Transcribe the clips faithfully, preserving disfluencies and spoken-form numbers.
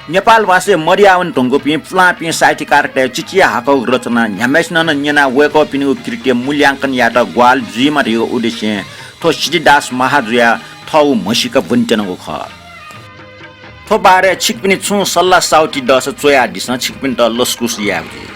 नेपाल भाषाय् मदयावने धुंकूपिं पुलांपिं साहित्यकारतय् चिचिया हाकःगु रचना न्ह्याम्हय्‌सिनं नं न्यनाः वय्‌कःपिनिगु कृतिया मूल्यांकन यायेत ग्वाहालि जुइमा धइगु उद्देश्यं थ्व सिद्धिदास महाजुया थःगु म्हसीका ब्वनेत्यनागु खः। थ्व बारे छिकपिनि छुं सल्लाह साउति दःसा च्वयादिसँ, छिकपिन्त लसकुस यायेगु जुइ।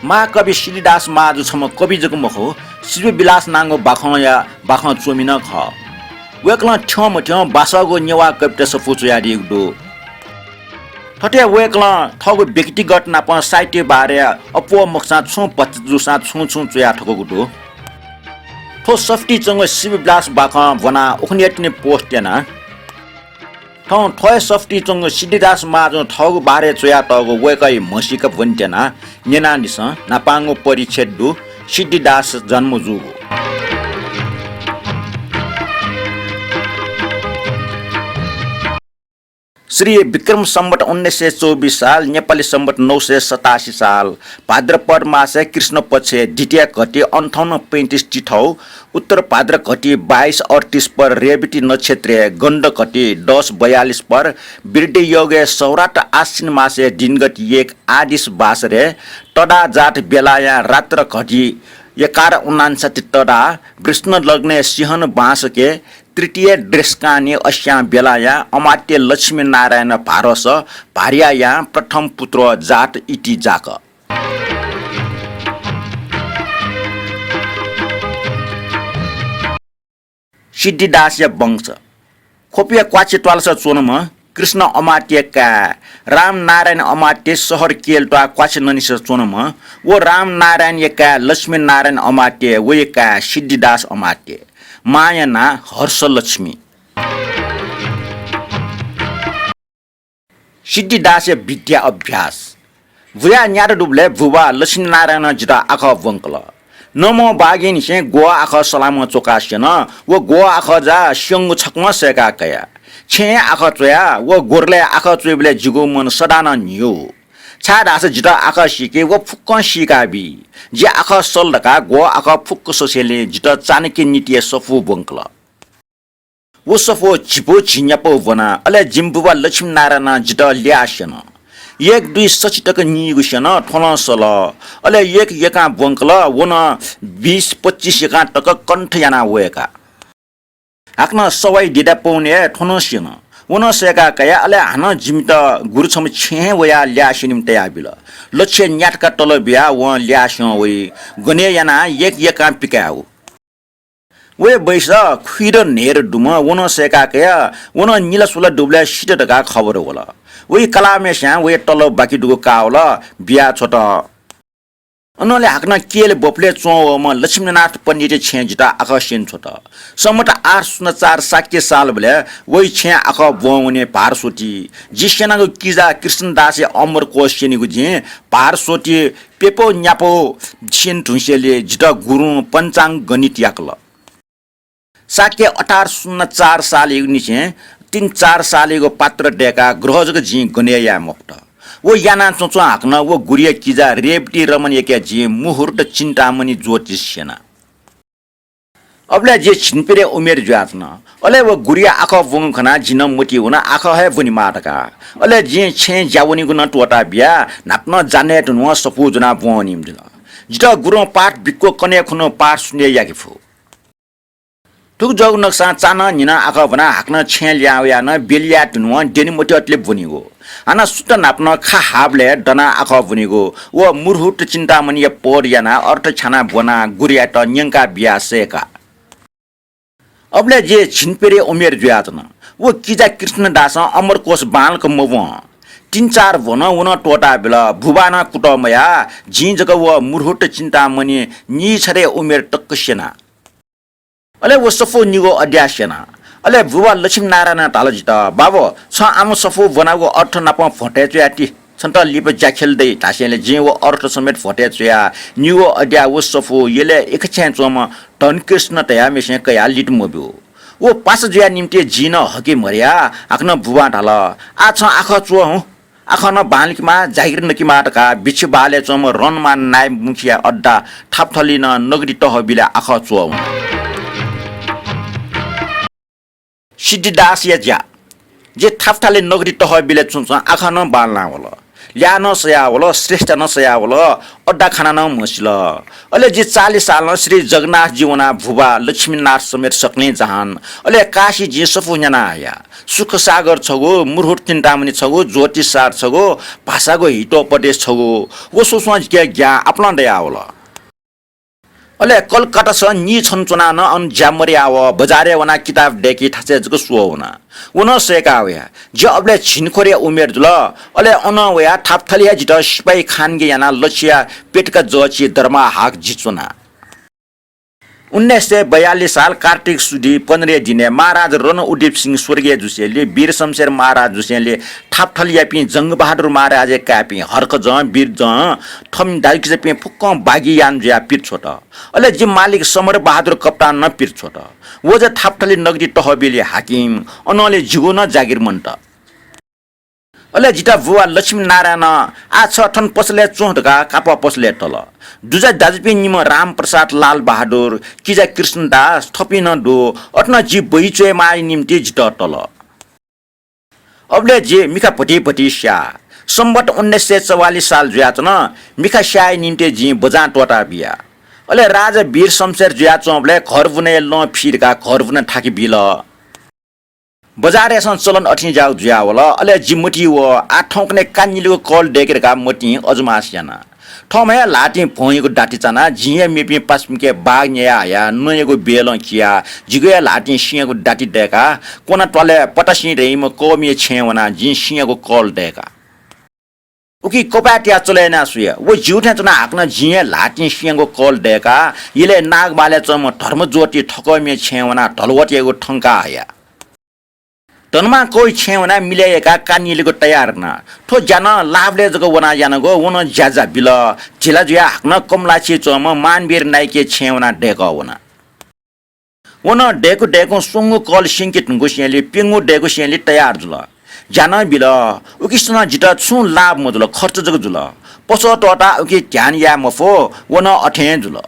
महाकवि सिद्धिदास महाजु छम्ह कवि जक मखु, शिवविलास नांगु बाखंया बाखं च्वमि नं खः। वय्‌कलं थ्यंमथ्यं बासःगु नेवाः कविता सफू च्वयादीगु दु। थथे वय्‌कलं थःगु व्यक्तिगत नाप साहित्य बारे अप्वः मखुसां छुं भचा जूसां छुं छुं च्वया थकूगु दु। थ्व सफुतिइ च्वंगु शिवविलास बाखं ब्वनाः उखुन्हुयातिनि post याना। थौं थ्व हे सफुतिइ च्वंगु सिद्धिदास महाजुं थःगु बारे च्वयातःगु वय्‌कःया म्हसीका ब्वनेत्यना, न्यनादिसँ। न्हापांगु परिच्छेद दु सिद्धिदास जन्म जूगु। श्री विक्रम सम्वत उन्नाइस सय चौबिस साल, नेपाली सम्वत नौ सय सतासी साल, भाद्रपद मासय् कृष्ण पक्षय् द्वितीया घटी अन्ठाउन्न पैंतिस तिथौ, उत्तर भाद्र घटी बाइस अड्तिस पर रेवती नक्षत्रय् गण्ड घटी दस बयालिस पर वृद्धि योगय् सौराट आश्विन मासय् दिनगत एक आदिस बासरय् तदा जात बेलायां रात्र घटी एघार उनान्सत्ती तदा वृष्ण लग्नय् सिंहन बांसके तृतीय दृष्कानि अस्यां बेलायां अमात्य लक्ष्मीनारायण भारस भार्यायां प्रथम पुत्र जात इति जाक। सिद्धिदासया वंश। ख्वपुया क्वाछि त्वालस च्वंम्ह कृष्ण अमात्य काय् रामनारायण अमात्य शहर केल त्वाः क्वाछि ननिस च्वंम्ह व रामनारायणया काय् लक्ष्मीनारायण अमात्य, वया काय् सिद्धिदास अमात्य। मांया नां हर्षलक्ष्मी। सिद्धिदासया विद्या अभ्यास। बुया न्यात दुबलय् बुबा लक्ष्मीनारायणं जितः आखः ब्वंकल। नमो बागीनिसें ग्वः आखः सलामं च्वकाः स्यन व ग्वः आखः जा स्यंगु छकलं सय्‌का कया। छेँय् आखः च्वया व ग्वदलय् आखः च्वइबलय् जिगु मन सदां नं न्हिउ। छाय्‌धाःसा जितः आखः सीके व फुक्कं सीका बी। जि आखः सल धकाः ग्वः आखः फुक्क ससेंलि जितः चाणक्य नीतिया सफू ब्वंकल। व सफू झिपु झिंन्यापु ब्वना। अले जिमि बुबा लक्ष्मीनारायणं जितः ल्याः स्यन। एक दुई सछि तक नीगु स्यन, थ्वलं सल। अले एक यकां ब्वंकल, व नं बीस पच्चिस यकां तक कण्ठ यानाः वय्‌का। हाकनं सवाइ दिदा पौने हे थ्वनं स्यन। व नं सय्‌का कया, अले हानं जिमित गुरु छम्ह छेँय् हे वयाः ल्याः स्यनीम्ह तयाबिल। लच्छिया न्यातका तलब बियाः वं ल्याः स्यं वइ। गने यानाः एक यकां पिकायेगु। वया बैस खुइद न्हय्‌दँ दुम्ह, व नं सय्‌का कया, व नं निला सुला दुबलय् सित धकाः खबर वल। वइ कलाःम्हय्‌स्यां वया तलब बाकी दुगु काः वल, बिया छ्वत। अनंलि हाकनं केल बफलय् च्वंवःम्ह लक्ष्मीनाथ पण्डितया छेँय् जितः आखः स्यने छ्वत। सम्वत आठ शून्य चार शाक्य सालबलय् वइ छेँय् आखः ब्वं वने भारस्वती। जि स्यनागु किजा कृष्णदासया अमरकोश स्यनीगु जिं भारस्वती प्यपौ न्यापौ स्यने धुंसेंलि जितः गुरुं पञ्चाङ्ग गणित याकल। शाक्य अठार शून्य चार सालयागु निसें तीन चार सालयागु पात्र दय्‌काः ग्रह जक जिं गने याये मफुत। व याना च्वंच्वं हाकनं व गुरुया किजा रेवती रमणयाके जिं मुहूर्त चिन्तामणि ज्योतिष स्यना। अबलय् जि झिंनिपिरिया उमेर जुयाच्वना। अले व गुरुया आखः ब्वंगु खनाः जि नं मतिइ वना आखः हे ब्वनेमाः धकाः। अले जिं छेँय् ज्या वनीगु नं त्वःता बियाः न्हापां नं जान्हय् धुनुवं सफू ज्वनाः ब्वं वनीम्ह जुल। जितः गुरुं पाठ बिक्व कन्हय् खुन्हु पाठ सुने याके फु। थुकथं जूगु नकसां चान्हं न्हिनं आखः ब्वनाः हाकनं छेँय् लिहां वयाः नं ब्यलि याये धुनुवं द्यने मतिइ अतले ब्वनीगु। हानं सुथ न्हापां नं खा हाःबलय् दनाः आखः ब्वनीगु। व मुहूर्त चिन्तामणिया पद यानाः अर्थ छ्यानाः ब्वनाः गुरुयात न्यंका बियाः सय्‌का। अबलय् जि झिंनिपिरिया उमेर जुयाच्वना। व किजा कृष्णदासं अमरकोश बांलाक मब्वं। तीन चार ब्वनं व नं त्वःता बिल। बुबां नं कुतः मयाः, जिं जक व मुहूर्त चिन्तामणि नीछादँया उमेर तक स्यना। अले व सफू निगू अध्याय स्यना। अले बुबा लक्ष्मीनारायणं धाल जितः, "बाबु, छं आम सफू ब्वनागु अर्थ नाप भ्वंतय् च्वयाति। छन्त लिपा ज्याखेल दइ" धासेंलि जिं व अर्थ समेत भ्वंतय् च्वयाः निगू अध्याय व सफू यलय् एकछेँय् च्वंम्ह धनकृष्ण धयाम्हय्‌सिनं कयाः लित मब्यू। व पासा जुया निम्तिं जिं नं हकि मर्याः हाकनं बुबां धाल, "आः छं आखः च्वः हुँ। आखः नं बांलाकेमाः, जागिर नकेमाः" धकाः बिच्छी बहालय् च्वंम्ह रणमान नायमुखिया अड्डा थापथली नं नगदी तहबिलय् आखः च्वः हुँ। सिद्धिदासया ज्या। जि थापथालय् नगदी तहबिलय् च्वंच्वं आखः नं बांलां वल। ल्याः नं सयावल, श्रेष्ठ नं सयावल, अड्डाखाना नं म्हसिल। अले जि चालिस सालं श्री जगन्नाथजी वनाः भुवा लक्ष्मीनाथ समेत सकलें जहान। अले काशी जिं सफू न्याना हया। सुखसागर छगू, मुर्हुट चिन्तामणि छगू, ज्योतिषसार छगू, भाषागु हितोपदेश छगू, व स्वस्वं जिके ज्ञान आपालं दयावल। अले कलकत्तासं नीछन च्वनाः नं अन ज्या मरयावः, बजारय् वनाः किताब दय्‌की थासय् जक स्वः वना। व नं सय्‌का वया। जि अबलय् झिंखोरया उमेर जुल। अले अनं वयाः थापथले हे जितः सिपाइखानगी यानाः लछिया पेटका जःछि दरमाहा हाकः जि च्वना। उन्नाइस सय बयालिस साल कार्तिक सुदि पन्ध्रया दिनय् महाराज रण उदिप सिंह स्वर्गीय जुसेंलि, वीर शमशेर महाराज जुसेंलि, थापथलयापिं जंगबहादुर महाराजया काय्‌पिं हर्कजं, वीरजं, थमिं दाजुकिजापिं फुक्कं बागी याना जुयाः पित छ्वत। अले जि मालिक समर बहादुर कप्तान नं पित छ्वत। व जि थापथले नगदी तहबिलया हाकिम, अनंलि जिगु नं जागिर मन्त। अले जितः बुवा लक्ष्मीनारायणं, "आः छ थन पसलय् च्वँ" धकाः कापः पसलय् तल। दुजा दाजुपिं निम्ह रामप्रसाद, लालबहादुर, किजा कृष्णदास, थपिं नं दु। अथे नं जि बहि च्वयेमाःया निंतिं जितः तल। अबलय् जि मिखा भतिभति स्याः। सम्बत उन्नाइस सय चौवालिस साल जुयाच्वन। मिखा स्याःया निंतिं जिं बजां त्वःता बिया। अले राजा वीर शमशेर जुयाच्वंबलय् घरबुनया लं फी धकाः घरबुन थाकि बिल। बजारय् चलन अथें ज्याःगु जुयावल। अले जि मतिइ वः, आः थौंकन्हय् कानिलिगु कल दय्‌के धकाः मतिं अजमास याना। थःम्हं हे ल्हातिं भ्वंयागु दाति चानाः जिं हे मेपिं पासापिंके बाग न्याया हयाः नँयागु बेलं कियाः जिगु हे ल्हातिं सिँयागु दाति दय्‌काः क्वना त्वालय् पतासिं धइम्ह कःमिया छेँय् वनाः जिं सिँयागु कल दय्‌का। उकी कपाय् तियाः चले यानाः स्वया। व ज्यू थें च्वनाः हाकनं जिं हे ल्हातिं सिँयागु कल दय्‌काः यलय् नागबहालय् च्वंम्ह धर्मज्योति थकःमिया छेँय् वनाः धलवतयागु थंकाः हया। धनमां कःया छेँय् वनाः मिलय् याकाः कानिलिगु तयार याना। थ्व ज्या नं लाभलय् जक वनाः यानागु, व नं ज्या जा बिल। ढिला जुयाः हाकनं कमलाछि च्वंम्ह मानवीर नाइकया छेँय् वनाः दय्‌कः वना। व नं दय्‌कू दय्‌कूं स्वंगू कल स्यंके धुंकूसेंलि प्यंगू दय्‌कूसेंलि तयार जुल। ज्या नं बिल। उकिसं नं जितः छुं लाभ मजुल, खर्च जक जुल। पसः त्वःताः उकी ध्यान याये मफु, व नं अथें जुल।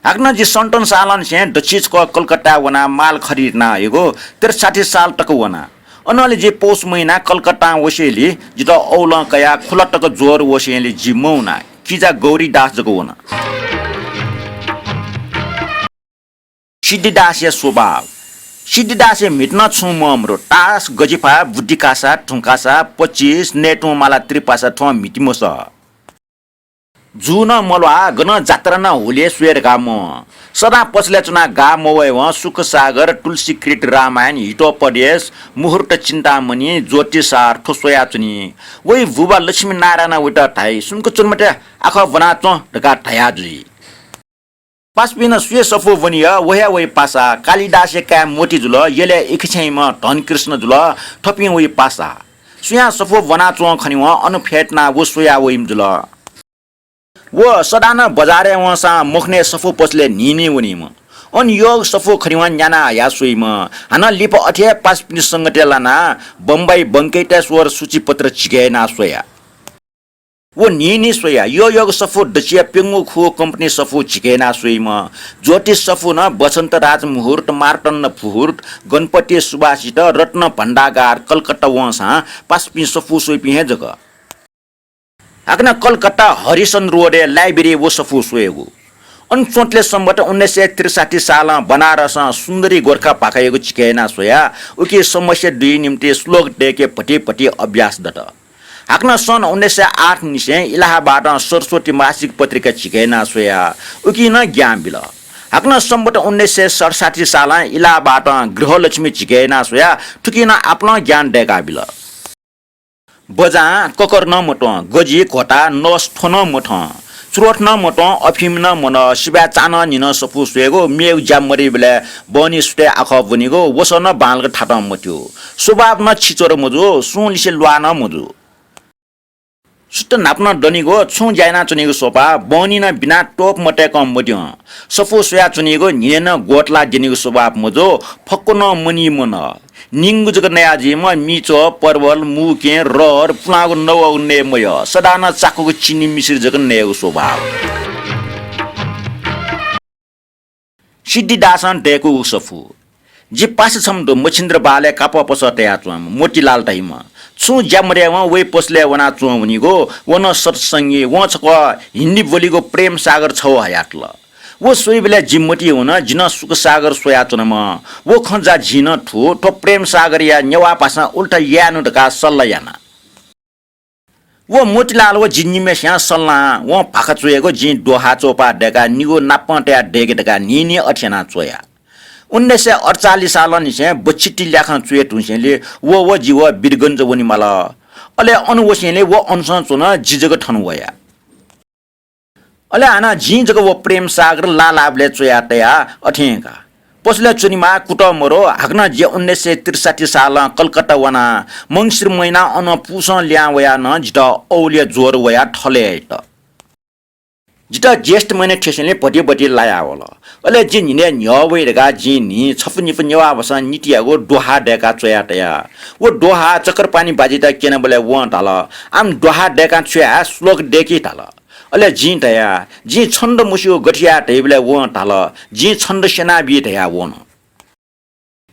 हाकनं जि सन्ताउन्न सालंनिसें दच्छि छकः कलकत्ताय् वनाः माल खरिद यानाः हयागु त्रिसठ्ठी साल तक वना। अनंलि जि पौष महिनाय् कलकत्तां वसेंलि जितः औलं कयाः खुला तक ज्वर वसेंलि जि मवना, किजा गौरीदास जक वना। सिद्धिदासया स्वभाव। सिद्धिदासया म्हित नं छुं मं मदु। तास, गजिफा, बुद्धि कासा, थुं कासा, पच्चिस, नयेत्वंमाला त्रिपासा थ्वं म्हिति मसः। जू नं मल्वाः, गनं जात्रा नं हुलय् स्वये धकाः मवं। सदां पसलय् च्वनाः गाः मवयेवं सुखसागर, तुलसीकृत रामायण, हितोपदेश, मुहूर्त चिन्तामणि, ज्योतिषसार थ्व स्वयाच्वनी। वइ बुबा लक्ष्मीनारायणं वइत धाइ, "सुम्क च्वने मते, आखः ब्वनाच्वँ" धकाः धया जुइ। पासापिं नं सुया सफू ब्वनी, व हे वइ पासा। कालिदासया काय् मोती जुल, यलय् इखिछेंम्ह धनकृष्ण जुल, थपिं वइ पासा। सुयां सफू ब्वनाच्वं खनीवं अन फ्यतुनाः व स्वया वइम्ह जुल। व सदां नं बजारय् वंसां मखुनय् सफू पसलय् न्हिं न्हिं वनीम्ह। अन यःगु सफू खनीवं न्याना हयाः स्वइम्ह। हानं लिपा अथे हे पासापिनि संगतय् लानाः बम्बई बंकेतेश्वर सूचीपत्र झिके यानाः स्वया। व न्हिं न्हिं स्वया, यःयःगु सफू दच्छि या प्यंगू खुगू कम्पनी सफू झिके यानाः स्वइम्ह, ज्योतिष सफू नं बसन्तराज मुहूर्त, मार्तण्ड फुहूर्त, गणपति सुभाषित, रत्न भण्डागार, कलकत्ता वंसां पासापिं सफू स्वइपिं हे जक। हाकनं कलकत्ता हरिसन रोडय् लाइब्रेरीय् व सफू स्वयेगु। अन च्वंतले सम्बत उन्नाइस सय त्रिसठ्ठी सालं बनारसं सुन्दरी गोर्खा भाखायागु झिके यानाः स्वया, उकी समस्या दुई निम्ति श्लोक दय्‌के भति भति अभ्यास दत। हाकनं सन् उन्नाइस सय आठ निसें इलाहाबादं सरस्वती मासिक पत्रिका झिके यानाः स्वया, उकी नं ज्ञान बिल। हाकनं सम्बत उन्नाइस सय सतसट्ठी सालं इलाहाबादं गृहलक्ष्मी झिके यानाः स्वया, थुकी नं आपालं ज्ञान दय्‌का बिल। बजां ककर नं मत्वं, गजि घोता नस थ्व नं मथं, च्रोथ नं मत्वं, अफिम नं मनः, सिबाय् चान्हं न्हिनं सफू स्वयेगु, मेगु ज्या मदीबलय् बहनी सुथय् आखः ब्वनीगु, वसः नं बांलाक थातं मत्यू। स्वभाव नं छिचोर मजू, सुं लिसे ल्वाः नं मजू। सुथ न्हापा नं दनीगु, छुं ज्या यानाच्वनीगु स्वभाव, बहनी नं बिना तोप मतय्‌कं मद्यं। सफू स्वयाच्वनीगु, न्हिनय् नं ग्वतलाः द्यनीगु स्वभाव मजू, फक्व नं मनी मनः। निंगु जक नया जुइम्ह मिचो, परवल, मुकें, रहर, पुलांगु नवःगु नये मयः। सदां नं चाकःगु चिनी मिश्री जक नयेगु स्वभाव। सिद्धिदासं दय्‌कूगु सफू। जि पासा छम्ह दु, मछिन्द्र बहालय् कापः पसः तयाच्वंम्ह मोतीलाल धाइम्ह। छुं ज्या मदयेवं वइ पसलय् वनाच्वंवनीगु। व नं सत्संगी, वं छकः हिन्दी बोलीगु प्रेम सागर छगू हयातल। व स्वइबलय् जि मतिइ वन, जि नं सुखसागर स्वयाच्वनाम्ह। व खँ जा जिं नं थु, थ्व प्रेम सागरया नेवाः भाषां उल्था यायेनु धकाः सल्लाह याना। व मोतीलाल व जि निम्हस्यां सल्लाहं वं भाखा च्वयेगु, जिं दोहा चोपाः दय्काः निगू नापं तयाः दय्के धकाः न्हिं न्हिं अथे यानाः च्वया। उन्नाइस सय अठचालिस सालंनिसें बच्चिति ल्याखं च्वये धुंसेंलि व व जि व वीरगञ्ज वनेमाल। अले अन वसेंलि व अनसं च्वन, जि जक थन वया। अले हानं जिं जक व प्रेम सागर लाः लाःबलय् च्वया तया अथें का। पसलय् च्वनेमाः कुतः मरु, हाकनं जि उन्नाइस सय त्रिसठ्ठी सालं कलकत्ता वना। मंसिर महिनां अन पूसं लिहां वयाः नं जितः औलय् ज्वर वयाः थलय् यात। जितः ज्येष्ठ महिना थ्यसेंलि भति भति लाया वल। अले जि न्हिनय् न्ह्यः वइ धकाः जिं न्हि छपु निपु नेवाः भाषां नितियागु दोहा दय्काः च्वया तया। व दोहा चक्रपाणि बाजित क्यनाबलय् वं धाल, "आम दोहा दय्काः छु याये, श्लोक दय्कि" धाल। अले जिं धया, "जिं छन्द मस्यू, गथे याये?" धइबलय् वं धाल, "जिं छन्द स्यनाबी" धयाः वन।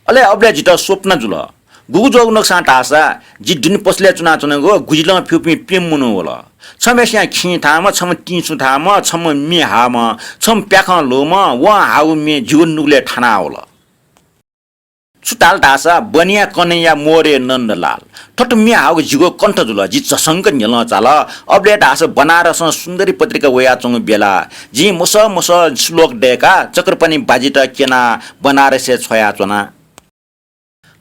अले अबलय् जितः स्वप्न जुल। गुगु ज्वःगु नक्सां धाःसा जि दुने पसलय् च्वनाच्वनागु गुजिलं फ्यूपिं प्यम्ह मनू वल। छम्हय्सियां खिं थाःम्ह, छम्ह तिंसुं थाःम्ह, छम्ह म्ये हाःम्ह, छम्ह प्याखं ल्हूम्ह, वं हाःगु म्ये जिगु नुगलय् थाना वल। छु धाल धाःसा, "बनिया कन्हैया मोरे नन्दलाल।" थ्व म्ये हाःगु जिगु कण्ठ जुल। जि झसंक न्ह्यलं चाल। अबलय् धाःसा बनारसं सुन्दरी पत्रिका वयाच्वंगु बेला। जिं मसः मसः श्लोक दय्काः चक्रपाणि बाजित क्यनाः बनारसय् छ्वयाच्वना।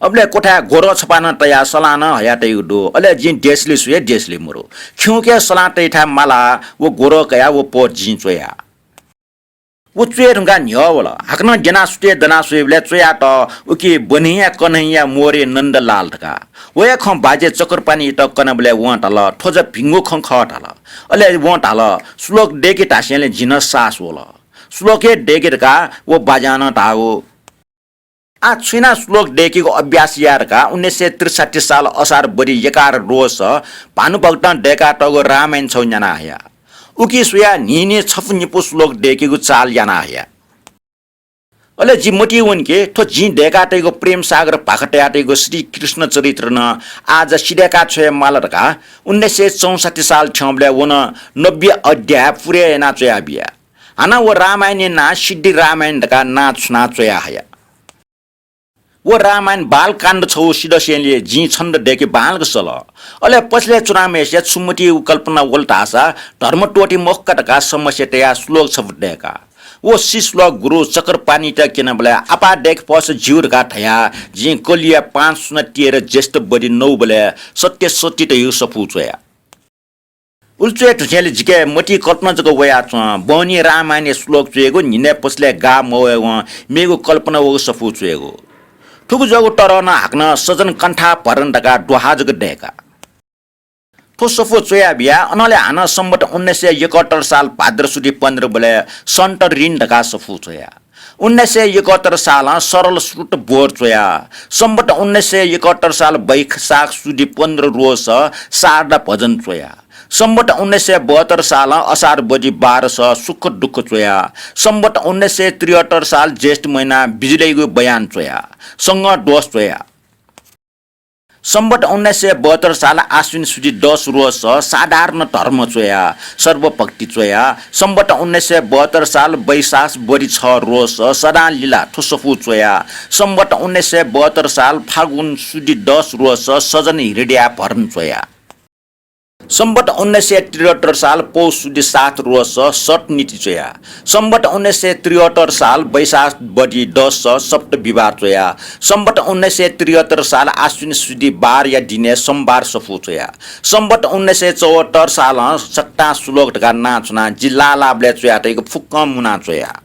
अबलय् क्वथाय् गोरः छपा नं तयाः सलां नं हयातयागु दु। अले जिं देशलय् स्वये, देशलय् मरु। खिउँके सलां तइथाय् मालाः व गोरः कयाः व पोत जिं च्वया। व च्वये धुंकाः न्ह्यः वल। हाकनं द्यनाः सुथय् दना स्वयेबलय् च्वयात उकी बन्हैया कन्हैया मोरे नन्दलाल धकाः। व हे खँ बाजे चक्रपाणियात कनाबलय् वं धाल, "थ्व जा भिंगु खँ खः" धाल। अले वं धाल, "श्लोक दय्कि" धासेंलि जिं नं साहस वल। श्लोक हे दय्कि धकाः व बाज्यां नं धाःगु। आः छु यानाः श्लोक दय्केगु अभ्यास याये धकाः उन्नाइस सय त्रिसठ्ठी साल असार बढी एघार रोज भानुभक्तं दय्कातःगु रामायण छगू न्याना हया। उकी स्वयाः न्हिं न्हिं छपु निपु श्लोक दय्केगु चाल याना हया। अले जि मतिइ वन कि थ्व जिं दय्कातयागु प्रेम सागर भाखा तयातयागु श्री कृष्ण चरित्र नं आः जा सिधय्का छ्वये माल धकाः उन्नाइस सय चौसठ्ठी साल थ्यंबलय् व नं नब्बे अध्याय पुरे याना च्वया बिया। हानं व रामायणया नां सिद्धि रामायण धकाः नां छुना च्वया हया। व रामायण बालकाण्ड छगू सिधसेंलि जिं छन्द दय्के बांलाक सल। अले पसलय् च्वनाम्हय्सिया छु मतिइ कल्पना वल धाःसा धर्म त्वःते मखु का धकाः समस्या तयाः श्लोक छपु दय्का। व सी श्लोक गुरु चक्रपाणियात क्यनाबलय् आपाः दय्के फःसा ज्यू धकाः धयाः जिं कलिया पाँच सुना तेह्र ज्येष्ठ बढी नौबलय् सत्य सत्य धयागु सफू च्वया। उलि च्वये धुंसेंलि जिके मतिइ कल्पना जक वयाच्वं, बहनी रामायणया श्लोक च्वयेगु, न्हिनय् पसलय् गाः मवयेवं मेगु कल्पना वःगु सफू च्वयेगु। थुगु ज्वःगु तःधं नं हाकनं सजन कण्ठाभरण धकाः दोहा जक दय्का। थ्व सफू च्वया बिया। अनंलि हानं सम्बत उन्नाइस सय एकहत्तर साल भाद्र सुथि पन्ध्र बलय् सन्त ऋण धकाः सफू च्वया। उन्नाइस सय एकहत्तर सालं सरल श्रुत बोध च्वया। सम्बत उन्नाइस सय एकहत्तर साल वैशाख सुथि पन्ध्र रोज शारदा भजन च्वया। सम्बत उन्नाइस सय बहत्तर सालं असार बढी बाह्र सुख दुःख च्वया। सम्बत उन्नाइस सय त्रिहत्तर साल ज्येष्ठ महिना बिजुलय्गु बयान च्वया। संघ दोष च्वया। सम्बत उन्नाइस सय बहत्तर साल आश्विन सुथि दस रोज साधारण धर्म च्वया, सर्वभक्ति च्वया। सम्बत उन्नाइस सय बहत्तर साल वैशाख बढी छ रोज सदां लीला थ्व सफू च्वया। सम्बत उन्नाइस सय बहत्तर साल फागुन सुथि दस रोज सजन हृदयाभरण च्वया। सम्बत उन्नाइस सय त्रिहत्तर साल पौष सुथि सात रोज सतनीति च्वया। सम्बत उन्नाइस सय त्रिहत्तर साल वैशाख बढी दस सप्त विवार च्वया। सम्बत उन्नाइस सय त्रिहत्तर साल आश्विन सुथि बाह्रया दिनय् सोमबार सफू च्वया। सम्बत उन्नाइस सय चौहत्तर सालं सक्तां श्लोक धकाः नां छुनाः जि लाः लाःबलय् च्वयातयागु फुक्कं मुना च्वया।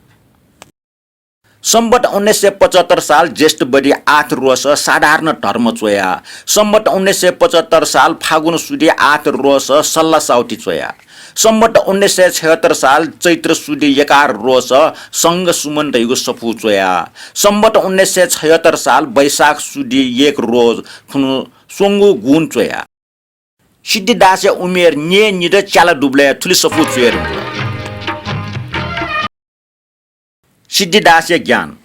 सम्बत उन्नाइस सय पचहत्तर साल ज्येष्ठ बढी आठ रोज साधारण धर्म च्वया। सम्बत उन्नाइस सय पचहत्तर साल फागुन सुथि आठ रोज सल्ला साउथि च्वया। सम्बत उन्नाइस सय छयहत्तर साल चैत्र सुथि एघार रोज संघ सुमन धइगु सफू च्वया। सम्बत उन्नाइस सय छयहत्तर साल वैशाख सुथि एक रोज थुनु स्वंगू गुण च्वया। सिद्धिदासया उमेर न्यय्निदँ च्याला दुबलय् थुलि सफू च्वये धुंकल। सिद्धिदासया ज्ञान।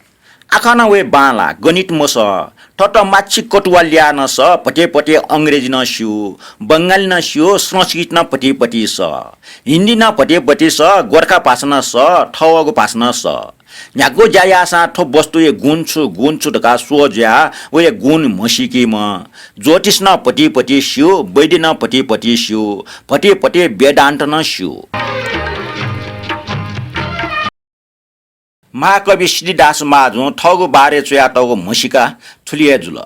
आखः नं वये बांलाः, गणित मसः। थःत माछिं कटुवा ल्याः नं सः, भतिभति अंग्रेजी नं स्यू, बंगाली नं स्यू, संस्कृत नं भतिभति सः, हिन्दी नं भतिभति सः, गोर्खा भाषा नं सः, थःगु भाषा नं सः। न्ह्यागु ज्या याःसां थ्व वस्तुया गुण छु, गुण छु धकाः स्वः जुयाः वया गुण म्हसीकीम्ह। ज्योतिष नं भतिभति स्यू, वैद्य नं भतिभति स्यू, भतिभति वेदान्त नं स्यू। महाकवि सिद्धिदास महाजुं थःगु बारे च्वयातःगु म्हसीका थुलि हे जुल।